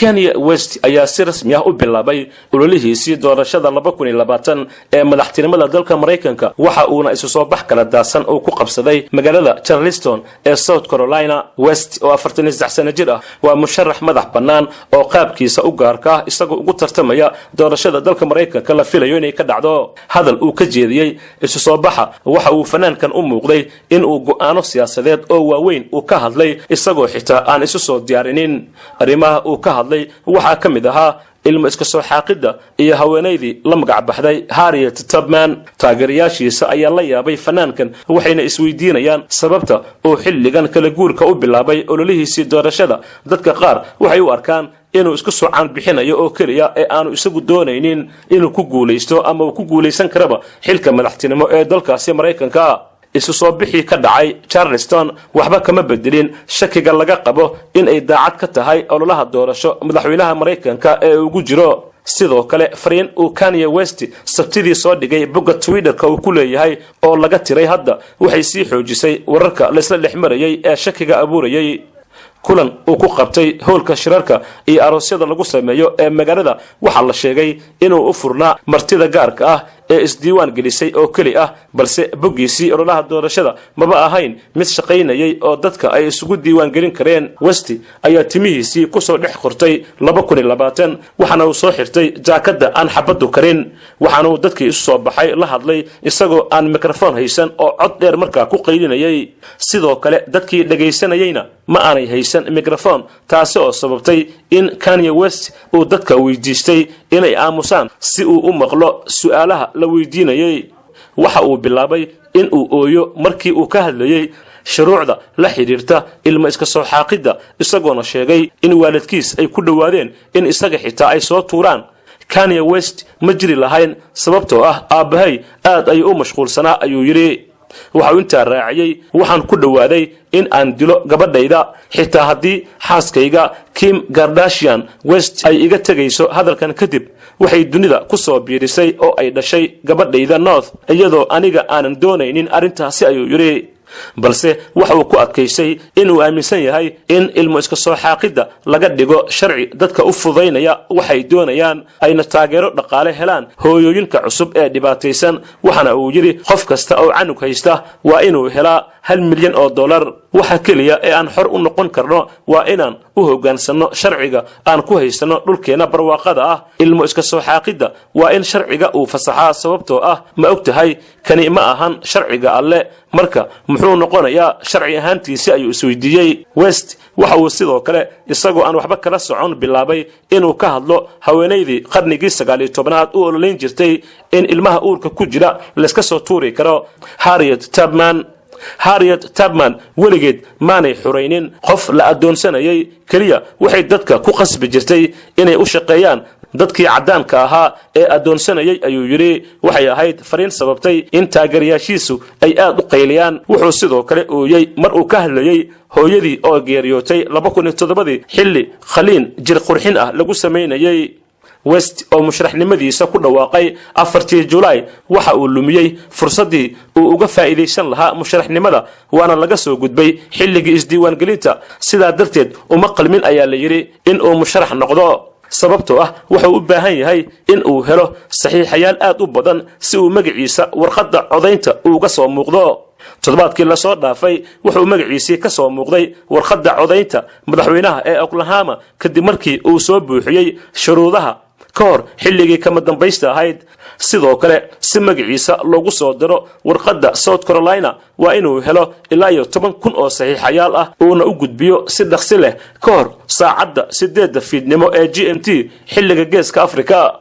Kanye West ayaa si rasmi ah u bilaabay ololihiisii doorashada 2020 ee madaxtinimada dalka Maraykanka. Waxa uuna isu soo bax kala daadsan uu ku qabsaday magaalada Charleston ee South Carolina. West oo 43 sano jir ah waa musharax madax bannaan oo qaabkiisa u gaarka ah isagoo ugu tartamaya doorashada dalka Maraykanka la filayo inay ka dhacdo. Hadal uu ka jeediyey isu soo baxa, waxa uu fanaankan u muuqday in uu go'aano siyaasadeed oo waaweyn uu ka hadlay, isagoo xitaa aan isu soo diyaarinin. Arrimaha uu ka hadlay waxaa ka mid ahaa ilmo iska soo xaaqidda iyo haweenaydii la magac baxday Harriet Tubman. Taageerayaashiisa ayaa la yaabay fanaankan, waxayna isweydiinayaan sababta uu xilligan kala guurka u bilaabay ololihiisii doorashada. Dadka qaar waxay u arkaan inuu isku soo caanbixinayo oo keliya ee aanu isagu doonaynin inuu ku guulaysto ama uu ku guulaysan karaba xilka madaxtinimo ee dalkaasi Maraykanka. Isu soo bixii ka dhacay Charleston waxba kama bedelin shakiga laga qabo in ay daacad ka tahay ololaha doorasho madaxweynaha Maraykanka ee ugu jiro. Sidoo kale, fariin uu Kanye West Sabtidii soo dhigay bogga Twitterka uu ku leeyahay oo laga tiray hadda waxay sii xoojisay wararka laysla dhex marayay ee shakiga abuurayay. Kulan uu ku qabtay hoolka shirarka iyo aroosyada lagu sameeyo ee magaalada waxaa la sheegay inuu u furnaa martida gaarka ah ee isdiiwaan gelisay oo keli ah, balse boggiisii ololaha doorashada maba ahayn mid shaqaynayay oo dadka ay isugu diiwaan gelin kareen. West ayaa timihiisii kusoo dhex qortay 2020, waxaana uu soo xirtay jaakadda aan xabaddu karin, waxaana uu dadkii isu soo baxay la hadlay isagoo aan mikrofon haysan oo cod dheer markaa ku qaylinayay. Sidoo kale, dadkii dhegaysanayeyna ma aanay haysan mikrofon, taasi oo sababtay in Kanye West uu dadka weydiistay inay aamusaan si uu u maqlo su'aalaha la weydiinayay. Waxa uu bilaabay in uu ooyo markii uu ka hadlayey shuruucda la xidhiirta ilmo iska soo xaaqidda, isagoona sheegay in waalidkiis ay ku dhowaadeen in isaga xitaa ay soo tuuraan. "Kanye West ma jiri lahayn sababtoo ah aabbahay aad ayuu u mashquulsanaa," ayuu yidhi. Waxauu intaa raaciyey: "Waxaan ku dhowaaday in aan dilo gabadhayda, xitaa haddii xaaskayga Kim Kardashian West ay iga tegayso hadalkan kadib. Waxay dunida ku soo biirisay oo ay dhashay gabadhayda North iyadoo aniga aanan doonaynin arrintaasi," ayuu yidhi. Balse waxa uu ku adkaysay inuu aaminsan yahay in ilmo iska soo xaaqidda laga dhigo sharci dadka u fudaynaya waxay doonayaan, ayna taageero dhaqaale helaan hooyooyinka cusub ee dhibaataysan. Waxaana uu yidhi: "Qof kasta oo canug haysta waa inuu helaa $1 milyan. Waxa keliya ee aan xor u noqon karno waa inaan u hoggaansanno sharciga aan ku haysanno dhulkeenna barwaaqada ah. Ilmo iska soo xaaqidda waa in sharciga uu fasaxaa, sababtoo ah, ma og tahay, kani ma ahan sharciga Alle. Marka muxuu noqonayaa sharci ahaantiisi?" ayuu isweydiiyey. West waxa uu sidoo kale, isagoo aan waxba kala socon, bilaabay inuu ka hadlo haweenaydii qarnigii 19aad u ololeyn jirtay in ilmaha uurka ku jira layska soo tuuri karo, Harriet Tubman. "Harriet Tubman weligeed maanay xuraynin qof la addoonsanayay, keliya waxay dadka ku qasbi jirtay inay u shaqeeyaan dadkii caddaanka ahaa ee addoonsanayay," ayuu yidhi. Waxay ahayd fariin sababtay in taageerayaashiisu ay aad u qayliyaan. Wuxuu sidoo kale ooyey mar uu ka hadlayey hooyadii oo geeriyootay 2007dii xilli khaliin jir qurxin ah lagu samaynayay. West oo musharaxnimadiisa ku dhawaaqay 4tii Julaay waxa uu lumiyey fursaddii uu uga faa'iidaysan lahaa musharaxnimada, waana laga soo gudbay xilligii isdiiwaangelinta. Sidaa darteed, uma qalmin ayaa la yidhi in uu musharax noqdo, sababtoo ah wuxuu u baahan yahay in uu helo saxiixayaal aad u badan si uu magaciisa warqadda codaynta uuga soo muuqdo. Toddobaadkii lasoo dhaafay wuxuu magaciisii ka soo muuqday warqadda codaynta madaxweynaha ee Oklahoma, kadib markii uu soo buuxiyey shuruudaha ka hor xilligii kama dambaysta ahayd. Sidoo kale, si magaciisa loogu soo diro warqadda South Carolina, waa inuu helo ilaa iyo 10,000 oo saxiixayaal ah, uuna u gudbiyo si dhaqsi leh ka hor saacadda 8da fiidnimo ee GMT, xilliga Geeska Afrika.